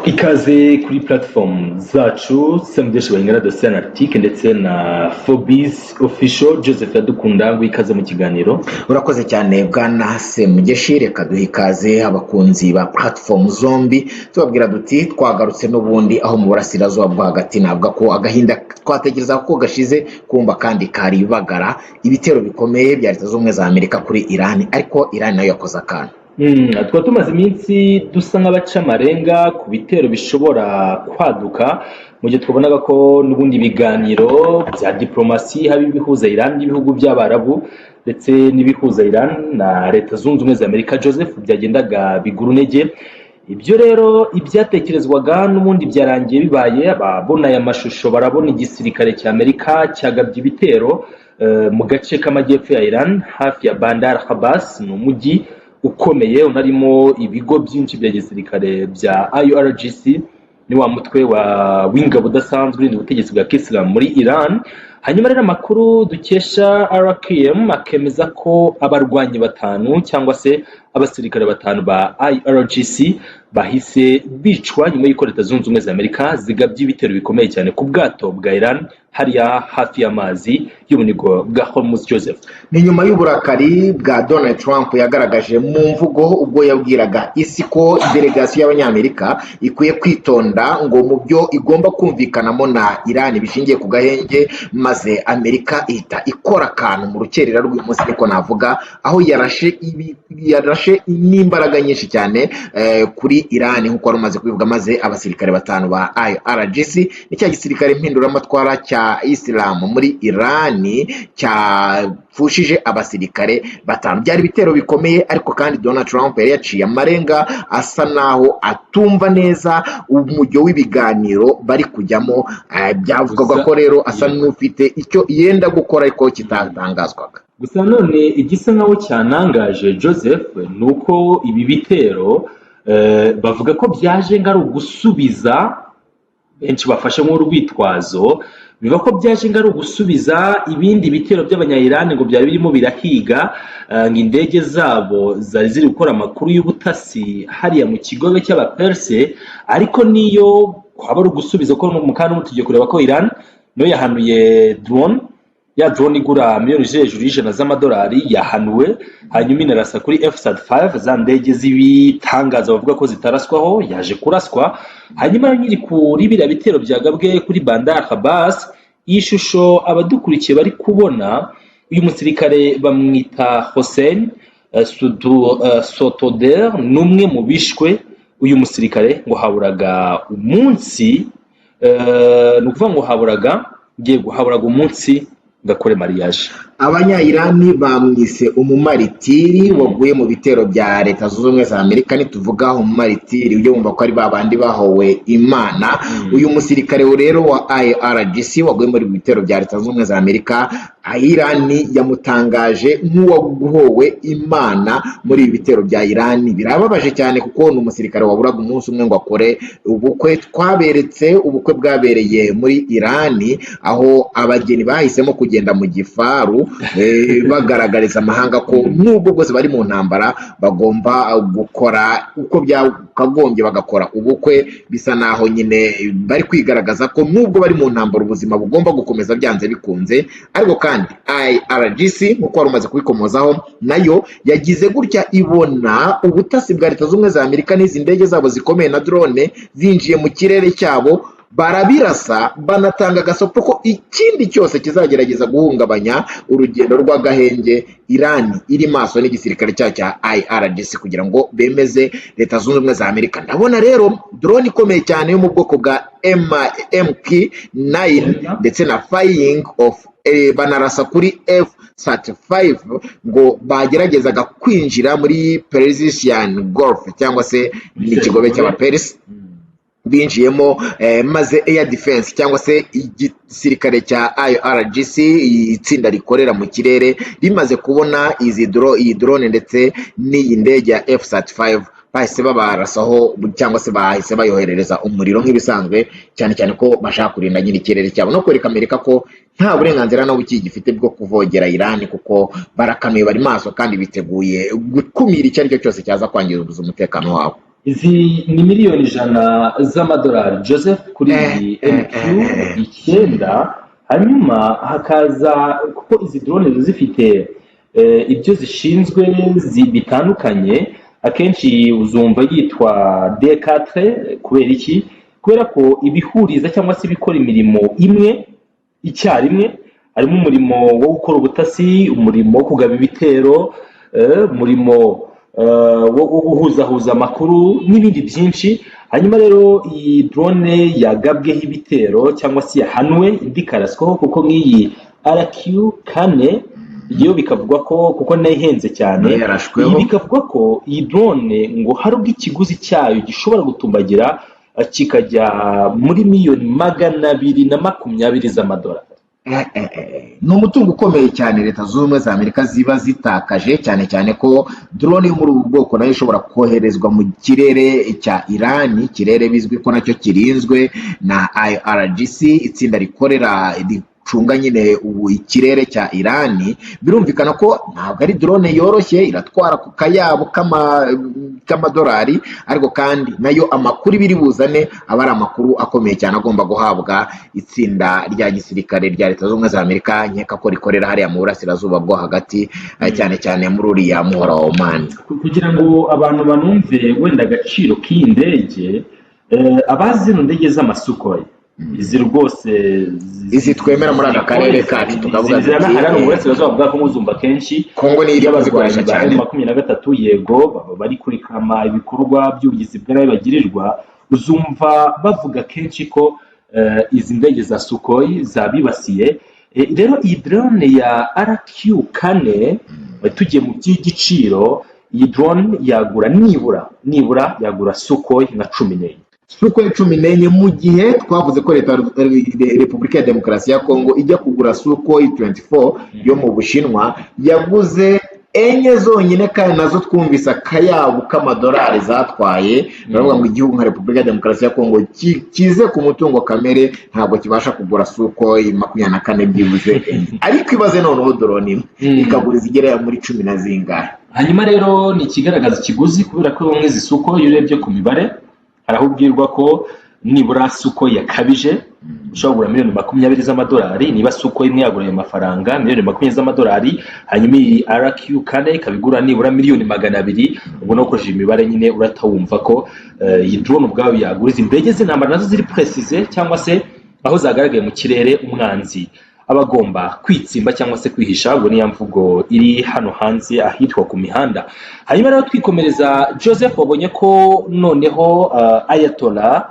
Ikaze kuri platform zacu, Semugeshi Bayingana, Dosiye Analytique, ndetse na Fobies Official. Joseph Iradukunda, ngo ikaze mu kiganiro. Urakoze cyane, bwana Semugeshi. Reka duhe ikaze abakunzi ba platform zombi, tubabwira duti twagarutse n'ubundi aho mu Burasirazuba bwo Hagati. Navuga ko agahinda twatekereza ko gashize, kumva kandi karibagara ibitero bikomeye bya Leta z'Ubumwe za Amerika kuri Irani, ariko Irani nayo yakoze akantu. Twaba tumaze iminsi dusa nk'abaca amarenga ku bitero bishobora kwaduka, mu gihe twabonaga ko n'ubundi ibiganiro bya diplomasi, haba ibihuza Iran n'ibihugu by'Abarabu ndetse n'ibihuza Iran na Leta Zunze Ubumwe za Amerika, Joseph, byagendaga bigura intege. Ibyo rero, ibyatekerezwaga n'ubundi byarangiye bibaye. Ababona aya mashusho barabona igisirikare cya Amerika cyagabye ibitero mu gace k'amajyepfo ya Iran, hafi ya Bandar Abbas. Ni umujyi ukomeye unarimo ibigo byinshi bya gisirikare bya IRGC, ni wa mutwe wa w'ingabo udasanzwe urinda ubutegetsi bwa kisilamu muri Iran. Hanyuma rero amakuru dukesha RKM akemeza ko abarwanyi batanu, cyangwa se abasirikare batanu ba IRGC bahise bicwa nyuma y'uko Leta Zunze Ubumwe za Amerika zigabye ibitero bikomeye cyane ku bwato bwa Iran hariya hafi y'amazi y'ubunigo bwa Hormuz, Joseph. Ni nyuma y'uburakari bwa Donald Trump yagaragaje mu mvugo ubwo yabwiraga isi ko delegasiyo y'Abanyamerika ikwiye kwitonda, ngo mu byo igomba kumvikanamo na Iran bishingiye ku gahenge, maze Amerika ihita ikora akantu mu rukerera rw'uyu munsi, niko navuga, aho yarashe n'imbaraga nyinshi cyane kuri Iran, nk'uko wari umaze kubivuga, maze abasirikare batanu ba IRGC, ni cya gisirikare mpinduramatwara cya Isilamu muri Iran, cyapfushije abasirikare batanu. Byari ibitero bikomeye, ariko kandi Donald Trump yari yaciye amarenga, asa naho atumva neza umujyo w'ibiganiro bari kujyamo. Byavugwaga Gusa ko rero asa n'ufite icyo yenda gukora, ariko kitatangazwaga. Gusa none igisa nkaho cyanangaje, Joseph, ni uko ibi bitero bavuga ko byaje ngo ari ugusubiza, benshi bafashe nk'urwitwazo, biva ko byaje ngo ari ugusubiza ibindi bitero by'Abanyayirani ngo byari birimo birahiga ngo indege zabo zari ziri gukora amakuru y'ubutasi hariya mu kigobe cy'Abaperse. Ariko niyo kwaba ari ugusubiza, ko mu kanya tugiye kureba ko Iran nayo yahanuye drone, ya drone igura miliyoni ziri hejuru y'ijana z'amadolari yahanuwe, hanyuma inarasa kuri F-35, za ndege z'ibitangaza bavuga ko zitaraswaho, yaje kuraswa. Hanyuma nyiri kuri biriya bitero byagabwe kuri Bandar Abbas, iyi shusho abadukurikiye bari kubona, uyu musirikare bamwita Hossein Sotoder, ni umwe mu bishwe. Uyu musirikare ngo haburaga umunsi, ni ukuvuga ngo haburaga, yego, haburaga umunsi ngakore mariage. Abanyayirani bamwise umumaritiri waguye mu bitero bya Leta Zunze Ubumwe za Amerika. Nituvuga umumaritiri, ujye wumva ko ari ba bandi bahowe Imana. Uyu musirikare rero wa IRGC waguye muri ibi bitero bya Leta Zunze Ubumwe za Amerika, Irani yamutangaje nk'uwahowe Imana muri ibi bitero bya Irani. Birababaje cyane, kuko ni umusirikare waburaga umunsi umwe ngo akore ubukwe. Twaberetse ubukwe bwabereye muri Irani, aho abageni bahisemo kugenda mu gifaru, bagaragariza amahanga ko nubwo bwose bari mu ntambara, bagomba gukora uko byakagombye, bagakora ubukwe. Bisa naho nyine bari kwigaragaza ko nubwo bari mu ntambara, ubuzima bugomba gukomeza byanze bikunze. Ariko kandi IRGC, nk'uko wari umaze kubikomozaho, nayo yagize gutya ibona ubutasi bwa Leta z'Ubumwe za Amerika n'izi ndege zabo zikomeye na drone zinjiye mu kirere cyabo, barabirasa, banatanga agasopo ko ikindi cyose kizagerageza guhungabanya urugendo rw'agahenge, Irani iri maso n'igisirikare cyayo cya IRGC kugira ngo bemeze Leta Zunze Ubumwe za Amerika. Ndabona rero drone ikomeye cyane yo mu bwoko bwa MQ-9 ndetse na flying of banarasa kuri F-35, ngo bageragezaga kwinjira muri Persian Gulf, cyangwa se ni ikigobe cy'Abaperisi binjiyemo, maze air defense, cyangwa se igisirikare cya IRGC, itsinda rikorera mu kirere, rimaze kubona iyi drone ndetse n'iyi ndege ya F-35, bahise babarasaho, cyangwa se bahise bayoherereza umuriro nk'ibisanzwe, cyane cyane ko bashaka kurinda nyine ikirere cyabo no kwereka Amerika ko nta burenganzira na buke gifite bwo kuvogera Iran, kuko barakanuye, bari maso kandi biteguye gukumira icyo ari cyo cyose cyaza kwangiza umutekano wabo. Izi ni miliyoni 100 z'amadolari, Joseph, kuri iyi MQ 9. Hanyuma hakaza, kuko izi drone ziba zifite ibyo zishinzwe bitandukanye, akenshi uzumva yitwa D4. Kubera iki? Kubera ko ibihuriza cyangwa se ibikora imirimo imwe icyarimwe. Harimo umurimo wo gukora ubutasi, umurimo wo kugaba ibitero, umurimo wo guhuzahuza amakuru n'ibindi byinshi. Hanyuma rero iyi drone yagabweho ibitero cyangwa se yahanuwe, indi ikaraswaho, kuko nk'iyi RQ 4 yo bikavugwa ko, kuko nayo ihenze cyane, Nayo yarashweho. iyi bikavugwa ko iyi drone ngo hari ubwo ikiguzi cyayo gishobora gutumbagira kikajya muri miliyoni 220 z'amadolari. Ni umutungo ukomeye cyane Leta Zunze Ubumwe za Amerika ziba zitakaje, cyane cyane ko drone yo muri ubu bwoko nayo ishobora koherezwa mu kirere cya Irani, ikirere bizwi ko nacyo kirinzwe na IRGC, itsinda rikorera, ricunga nyine ubu ikirere cya Irani. Birumvikana ko ntabwo ari drone yoroshye, iratwara ku kayabo k'amadolari, ariko kandi nayo amakuru ibiri buzane aba ari amakuru akomeye cyane agomba guhabwa itsinda rya gisirikare rya Leta Zunze Ubumwe za Amerika, nkeka ko rikorera hariya mu burasirazuba bwo hagati, cyane cyane muri uriya muhora wa Oman. Kugira ngo abantu banumve wenda agaciro k'iyi ndege, abazi zino ndege z'amaSukhoi, izi rwose Izi twemera muri aka karere kacu, tukavuga zirana tuti, hano mu burasirazuba bwa Kongo, uzumva kenshi Kongo niyo iri kuzikoresha y'abarwanyi ba cyane. M23, yego, baba bari kurikama ibikorwa by'ubugizi bwa nabi bagirirwa. Uzumva bavuga kenshi ko izi ndege za Sukhoi zabibasiye. Rero iyi drone ya RQ 4, tugiye mu by'igiciro, iyi drone yagura nibura yagura Sukhoi nka 14. Sukhoi 14, mu gihe twavuze ko leta Repubulika ya Demokarasi ya Kongo ijya kugura Sukhoi 24 yo mu Bushinwa yaguze enye zonyine, kandi nazo twumvise akayabo k'amadolari zatwaye. Baravuga ngo igihugu nka Repubulika ya Demokarasi ya Kongo kize ku mutungo kamere ntabwo kibasha kugura Sukhoi 24 byibuze enye, ariko ibaze noneho drone imwe ikagura izigera muri cumi na zingahe. Hanyuma rero ni ikigaragaza ikiguzi, kubera ko nk'izi Sukhoi, iyo urebye ku mibare, hari aho ubwirwa ko nibura Sukhoi yakabije ushobora kugura miliyoni 20 z'amadolari. Niba Sukhoi imwe yagura ayo mafaranga miliyoni 20 z'amadolari, hanyuma iyi RQ 4 ikaba igura nibura miliyoni 200, ubwo no ukoresheje imibare nyine urahita wumva ko iyi drone ubwayo yagura izi ndege z'intambara nazo ziri précises, cyangwa se aho zagaragaye mu kirere umwanzi aba agomba kwitsimba cyangwa se kwihisha. Ubwo niyo mvugo iri hano hanze ahitwa ku mihanda. Hanyuma rero twikomereza, Joseph, wabonye ko noneho Ayatollah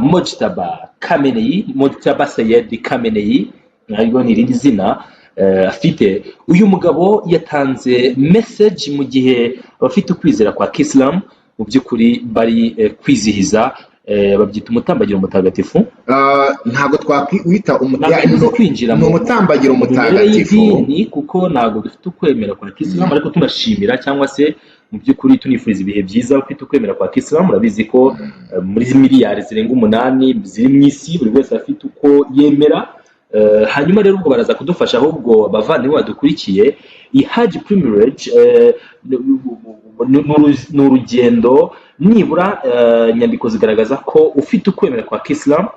Mojtaba Khamenei, Mojtaba Sayed Khamenei naryo ni irindi zina afite, uyu mugabo yatanze message mu gihe abafite ukwizera kwa Kisilamu mu by'ukuri bari kwizihiza, babyita umutambagiro mutagatifu. Ntabwo twakwita Ntabwo tuzi kwinjira ni umutambagiro mu mimerere mutagatifu. y'idini, kuko ntabwo dufite ukwemera kwa Kisilamu, ariko tunashimira cyangwa se mu by'ukuri tunifuriza ibihe byiza ufite ukwemera kwa Kisilamu. Urabizi ko muri miliyari zirenga 8 ziri mu isi, buri wese afite uko yemera. Hanyuma rero ubwo baraza kudufasha ahubwo abavandimwe badukurikiye. Iyi Hajj pilgrimage ni urugendo nibura inyandiko zigaragaza ko ufite ukwemera kwa Kisilamu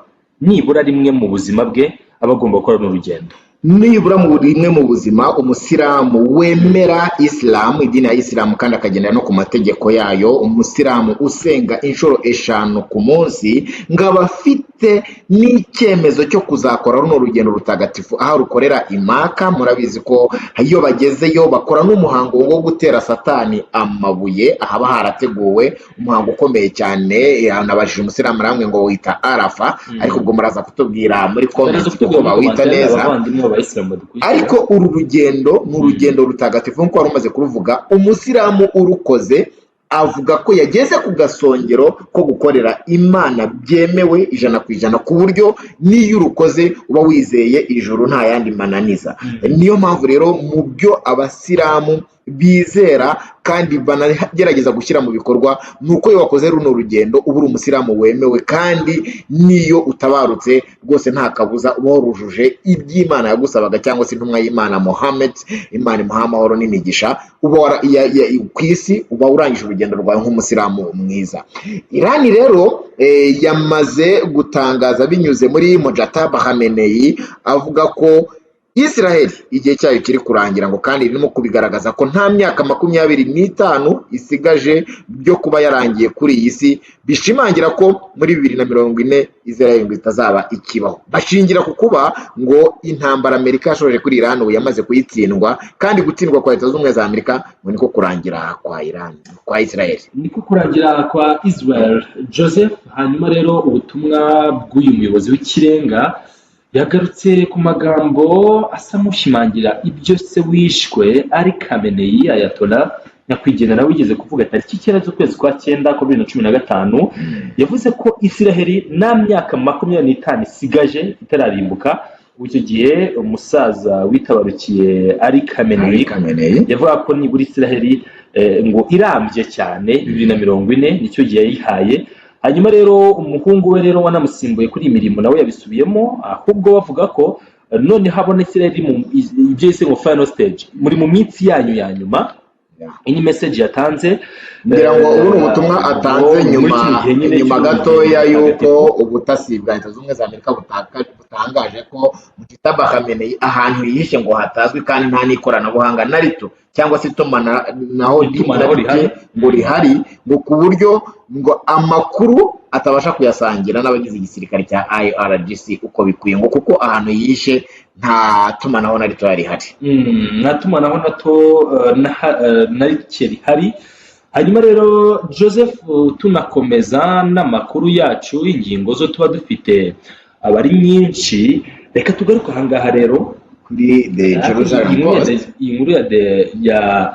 nibura rimwe mu buzima bwe aba agomba gukora n'urugendo. Nibura mu rimwe mu buzima, umusilamu wemera Isilamu, idini ya Isilamu, kandi akagendera no ku mategeko yayo, umusilamu usenga inshuro 5 ku munsi, ngo aba afite n'icyemezo cyo kuzakora runo rugendo rutagatifu aho rukorera imaka. Murabizi ko iyo bagezeyo bakora n'umuhango wo gutera Satani amabuye, ahaba harateguwe umuhango ukomeye cyane. Nabajije umusilamu aramwe ngo wita Arafa, ariko ubwo muraza kutubwira muri Baraza comment kutubwira uko muri bawita commentaire neza. abavandimwe b'abayisilamu badukurikira. Ariko uru rugendo ni urugendo rutagatifu nk'uko wari umaze kuruvuga. Umusilamu urukoze avuga ko yageze ku gasongero ko gukorera Imana byemewe 100%, ku buryo n'iyo urukoze uba wizeye ijuru, nta yandi mananiza. Niyo mpamvu rero mu byo abasilamu Bizera kandi banagerageza gushyira mu bikorwa ni uko iyo wakoze runo rugendo uba uri umusilamu wemewe, kandi n'iyo utabarutse rwose nta kabuza uba warujuje iby'Imana yagusabaga, cyangwa se intumwa y'Imana Mohammed, Imana imuha amahoro n'imigisha. Uba ku isi uba urangije urugendo rwawe nk'umusilamu mwiza. Irani rero yamaze gutangaza binyuze muri Mojtaba Khamenei, avuga ko Israel igihe cyayo kiri kurangira, ngo kandi irimo kubigaragaza ko nta myaka 25 isigaje byo kuba yarangiye kuri iyi si, bishimangira ko muri 2040 Israel ngo itazaba ikibaho. Bashingira ku kuba ngo intambara Amerika yashoje kuri Iran ubu yamaze kuyitsindwa, kandi gutsindwa kwa Leta Zunze Ubumwe za Amerika ngo niko kurangira kwa Iran, kwa Israel. Niko kurangira kwa Israel, Joseph. Hanyuma rero ubutumwa bw'uyu muyobozi w'ikirenga yagarutse ku magambo asa n'ushimangira ibyo se wishwe ari Khamenei, Ayatollah nyakwigendera, nawe wigeze kuvuga tariki 9 z'ukwezi kwa cyenda kwa 2015. Yavuze ko Israheli nta myaka 25 isigaje itararimbuka. Ubu icyo gihe umusaza witabarukiye ari Khamenei Ali Khamenei yavuga ko nibura Israheli ngo irambye cyane 2040, nicyo gihe yayihaye. Hanyuma rero umuhungu we rero wanamusimbuye kuri iyi mirimo nawe yabisubiyemo, ahubwo bavuga ko noneho abona Israheli mu ibyo yise ngo final stage, muri mu minsi yanyu ya nyuma. Iyi ni message yatanze. Ngira ngo ubu ni ubutumwa atanze muri nyuma kino gihe nyine nyuma cy'urugendo gatoya y'uko mutagatifu. Ubutasi bwa Leta Zunze Ubumwe za Amerika butangaje ko Mujtaba Khamenei ahantu yihishe ngo hatazwi, kandi nta n'ikoranabuhanga na rito cyangwa se itumanaho Itumanaho na rike rihari. ngo rihari, ngo ku buryo ngo amakuru atabasha kuyasangira n'abagize igisirikare cya IRGC uko bikwiye, ngo kuko ahantu yihishe nta tumanaho na rito rihari. Nta tumanaho na to na rike rihari. Hanyuma rero Joseph, tunakomeza n'amakuru yacu, ingingo zo tuba dufite aba ari nyinshi. Reka tugaruke ahangaha rero kuri The Jerusalem iyi nkuru ya Post. Iyi nkuru ya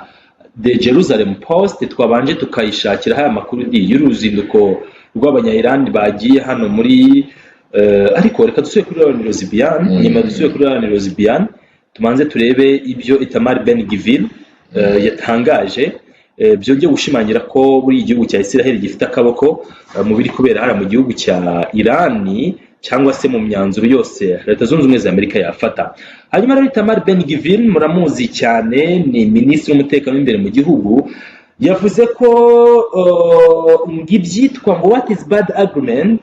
The Jerusalem Post twabanje tukayishakira aya makuru di y'uruzinduko rw'Abanya-Iran bagiye hano muri ariko reka dusubire kuri Lion Rozibian. Nyuma dusubire kuri Lion Rozibian, tubanze turebe ibyo Itamar Ben Gvir yatangaje, byongeye gushimangira ko buri igihugu cya Israel gifite akaboko mu biri kubera hariya mu gihugu cya Irani, cyangwa se mu myanzuro yose Leta Zunze Ubumwe za Amerika yafata. Hanyuma rero Itamar Ben Gvir muramuzi cyane, ni minisitiri w'umutekano w'imbere mu gihugu. Yavuze ko ngo ibyitwa ngo what is bad agreement,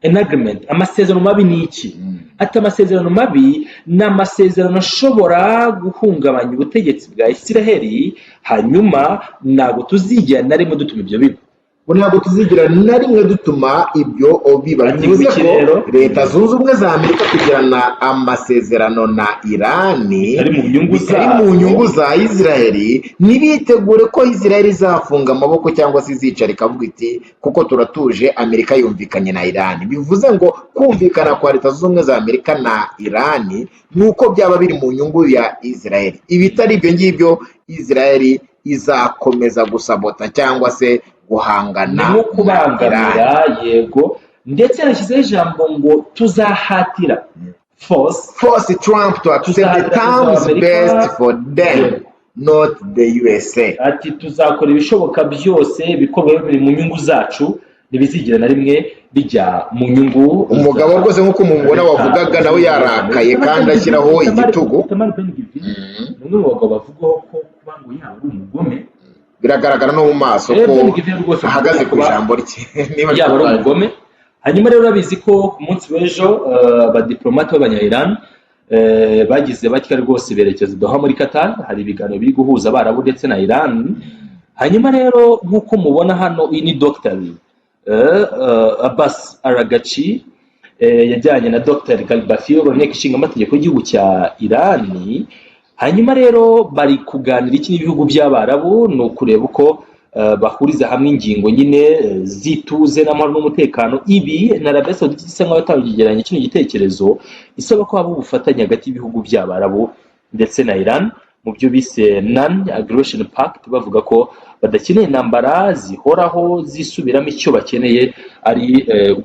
an agreement, amasezerano mabi ni iki? Ati amasezerano mabi ni amasezerano ashobora guhungabanya ubutegetsi bwa Isiraheli, hanyuma ntabwo tuzigera na rimwe dutuma ibyo biba. Ngo ntabwo tuzigira na rimwe dutuma ibyo biba. Ati Bivuze kuki ko rero? Leta Zunze Ubumwe za Amerika kugirana amasezerano na Irani bitari mu nyungu bitari mu zabo. nyungu za Israeli, ntibitegure ko Israeli izafunga amaboko cyangwa se izicara ikavuga iti kuko turatuje, Amerika yumvikanye na Irani. Bivuze ngo kumvikana kwa Leta Zunze Ubumwe za Amerika na Irani ni uko byaba biri mu nyungu ya Israeli. Ibitari ibyo ngibyo, Israeli izakomeza gusabota cyangwa se guhangana Ni nko na Irani. kubangamira, yego. Ndetse yashyizeho ijambo ngo tuzahatira, force Force Trump to accept the tuzahatira perezida wa terms Amerika. best for them, not the USA. Ati tuzakora ibishoboka byose, ibikorwa biri mu nyungu zacu, ntibizigera na rimwe bijya mu nyungu Umugabo za rwose nk'uko mumubona Leta wavugaga nawe Zunze Ubumwe za yarakaye Amerika. kandi ashyiraho igitugu. Itamar Ben Gvir ni umwe mu bagabo bavugwaho ko kuba ngo yaba ari umugome. Biragaragara no mu maso ko Ben Gvir rwose ahagaze ku kuba ijambo rye niba yaba ari umugome. Hanyuma rero urabizi ko ku munsi w'ejo abadiplomate b'Abanya-Iran bagize batya rwose berekeza Doha muri Qatar. Hari ibiganiro biri guhuza Abarabu ndetse na Iran. Hanyuma rero nk'uko mubona hano, iyi ni Dr Abbas Araghchi, yajyanye na Dr Ghalibaf uyobora inteko ishinga amategeko y'igihugu cya Irani. Hanyuma rero bari kuganira iki n'ibihugu by'Abarabu? Ni ukureba uko bahuriza hamwe ingingo nyine z'ituze n'amahoro n'umutekano. Ibi na Arabia Saudite isa nkaho yatangiye kino gitekerezo, isaba ko haba ubufatanye hagati y'ibihugu by'Abarabu ndetse na Iran. mu byo bise Non Aggression Pact, bavuga ko badakeneye intambara zihoraho zisubiramo, icyo bakeneye ari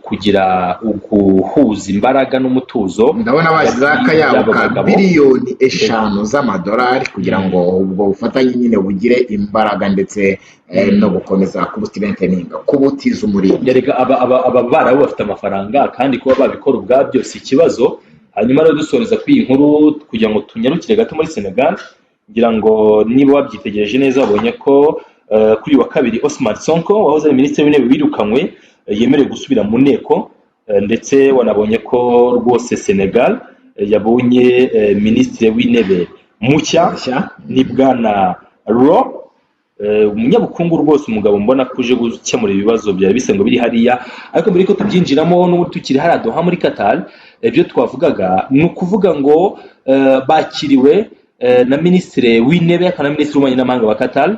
kugira guhuza imbaraga n'umutuzo Ndabona bashyizeho hagati akayabo y'aba ka bagabo. biliyoni 5 z'amadolari kugira ngo ubwo bufatanye nyine bugire imbaraga ndetse no gukomeza kubustrengtheninga, kubutiza umurindi. Erega aba Barabu bafite amafaranga, kandi kuba babikora ubwabyo si ikibazo. Hanyuma rero dusoreza kuri iyi nkuru kugira ngo tunyarukire gato muri Senegal, ngira ngo niba wabyitegereje neza wabonye ko kuri uyu wa kabiri Ousmane Sonko wahoze ari minisitiri w'intebe wirukanywe yemerewe gusubira mu nteko, ndetse wanabonye ko rwose Senegal yabonye minisitiri w'intebe mushya. Mushya. Ni bwana Lo, umunyabukungu rwose, umugabo mbona ko uje gukemura ibibazo byari bisanzwe biri hariya. Ariko mbere yuko tubyinjiramo, n'ubu tukiri hariya Doha muri Qatar, ibyo twavugaga ni ukuvuga ngo bakiriwe na minisitiri w'intebe akaba na minisitiri w'ububanyi n'amahanga wa Qatar,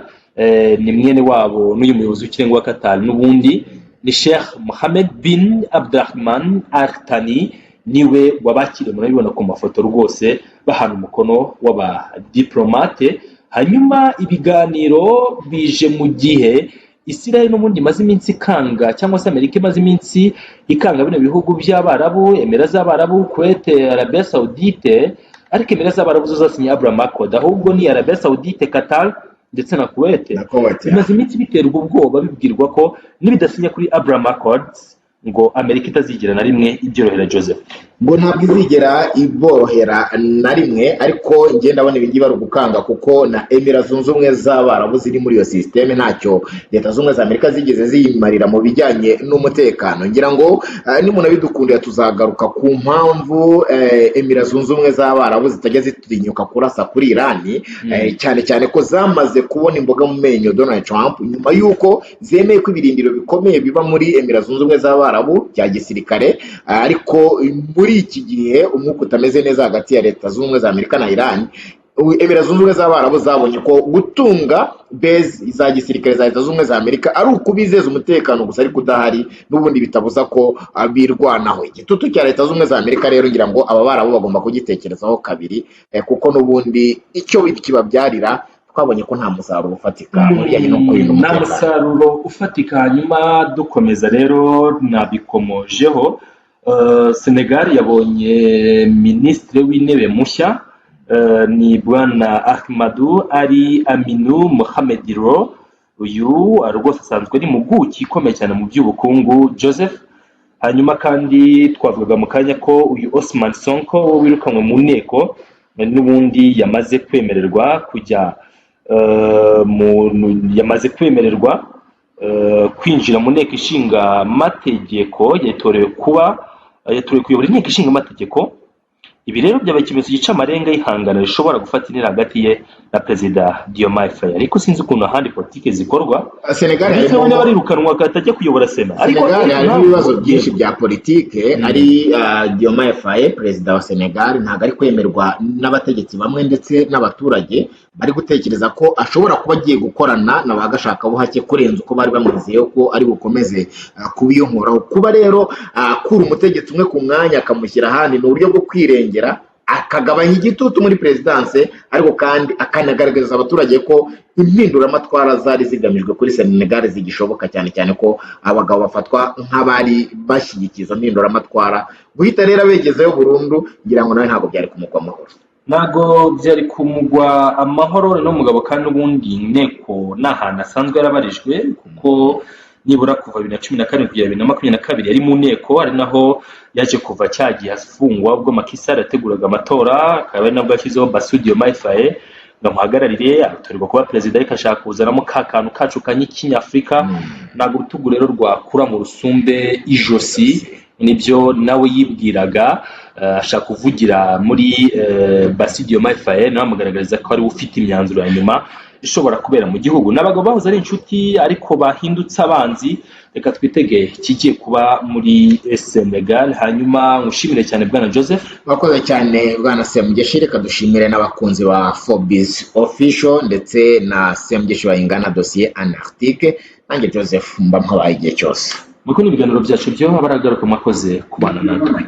ni mwene wabo n'uyu muyobozi w'ikirenga wa Qatar n'ubundi ni Sheikh Mohammed bin Abdulrahman Al Thani, niwe wabakiriye. Murabibona ku mafoto rwose bahana umukono w'abadiplomate. Hanyuma ibiganiro bije mu gihe Israel n'ubundi imaze iminsi ikanga, cyangwa se Amerika imaze iminsi ikanga bino bihugu by'Abarabu, Emira z'Abarabu, Kuwait, Arabia Saoudite. Ariko Emira z'Abarabu zo zasinye Abraham Accord, ahubwo ni Arabia Saoudite, Qatar ndetse na Kuwait. Na Kuwait. Bimaze iminsi biterwa ubwoba, bibwirwa ko nibidasinya kuri Abraham Accords ngo Amerika itazigera na rimwe ibyorohera, Joseph. Ngo ntabwo izigera iborohera na rimwe, ariko njye ndabona ibingibi ari ugukanga, kuko na Emira Zunze Ubumwe z'Abarabu ziri muri iyo sisiteme, ntacyo Leta Zunze Ubumwe za Amerika zigeze ziyimarira mu bijyanye n'umutekano. Ngira ngo nimunabidukundira tuzagaruka ku mpamvu Emira Zunze Ubumwe z'Abarabu zitajya zitinyuka kurasa kuri Irani, cyane cyane ko zamaze kubona imboga mu menyo Donald Trump nyuma y'uko zemeye ko ibirindiro bikomeye biba muri Emira Zunze Ubumwe z'Abarabu bya gisirikare. Ariko muri iki gihe umwuka utameze neza hagati ya Leta Zunze Ubumwe za Amerika na Iran, Emira Zunze Ubumwe z'Abarabu zabonye ko gutunga base za gisirikare za Leta Zunze Ubumwe za Amerika ari ukubizeza umutekano gusa, ariko udahari n'ubundi bitabuza ko birwanaho. Igitutu cya Leta Zunze Ubumwe za Amerika rero ngira ngo aba Barabu bagomba kugitekerezaho kabiri, kuko n'ubundi icyo kibabyarira twabonye ko nta musaruro ufatika mu bijyanye no kurinda Nta umutekano. musaruro ufatika. Hanyuma dukomeza rero, nabikomojeho, Senegal yabonye minisitiri w'intebe mushya, ni bwana Ahmadou Ali Aminu Mohamed Lo. Uyu rwose asanzwe ari impuguke ikomeye cyane mu by'ubukungu, Joseph. Hanyuma kandi twavugaga mu kanya ko uyu Ousmane Sonko wirukanwe mu nteko n'ubundi yamaze kwemererwa kujya yamaze kwemererwa kwinjira mu nteko ishinga amategeko, yatorewe kuba, yatorewe kuyobora inteko ishinga amategeko. Ibi rero byabaye ikimenyetso gica amarenga y'ihangana rishobora gufata intera hagati ye na Perezida Diomaye Faye. Ariko sinzi ukuntu ahandi politiki zikorwa. Senegal Ndetse harimo we niba arirukanwa agahita ajya kuyobora sena, ariko Senegal harimo ntabwo- ibibazo byinshi bya politike. Ari Diomaye Faye, perezida wa Senegal, ntabwo ari kwemerwa n'abategetsi bamwe ndetse n'abaturage bari gutekereza ko ashobora kuba agiye gukorana na ba gashakabuhake kurenza uko bari bamwizeye ko ari bukomeze kuba iyo nkoraho. Kuba rero akura umutegetsi umwe ku mwanya akamushyira ahandi ni uburyo bwo kwirengera, akagabanya igitutu muri perezidanse, ariko kandi akanagaragariza abaturage ko impinduramatwara zari zigamijwe kuri Senegal zigishoboka, cyane cyane ko abagabo bafatwa nk'abari bashyigikiye izo mpinduramatwara. Guhita rero abegezeyo burundu, ngira ngo nawe ntabwo byari kumugwa amahoro. Ntabwo byari kumugwa amahoro. No mugabo kandi n'ubundi inteko ni ahantu asanzwe yarabarijwe, kuko nibura kuva 2017 kugera 2022 yari mu nteko, ari naho yaje kuva cya gihe afungwa ubwo Macky Sall yateguraga amatora, akaba ari nabwo yashyizeho Bassirou Diomaye Faye ngo amuhagararire, atorerwa kuba perezida, ariko ashaka kuzanamo ka kantu kacu ka kinyafurika. Ntabwo urutugu rero rwakura mu rusumbe ijosi, nibyo nawe yibwiraga, ashaka kuvugira muri Bassirou Diomaye Faye, nawe amugaragariza ko ariwe ufite imyanzuro ya nyuma ishobora kubera mu gihugu. Ni abagabo bahoze ari inshuti ariko bahindutse abanzi. Reka twitege ikigiye kuba muri Senegal. Hanyuma nkushimire cyane, bwana Joseph. Murakoze cyane, bwana Semugeshi. Reka dushimire n'abakunzi ba Forbes Official ndetse na Semugeshi Bayingana dosiye Antarctique. Nanjye Joseph mba mpabaye igihe cyose. Muri ibiganiro byacu byo abaragaruka, mwakoze kubana natwe.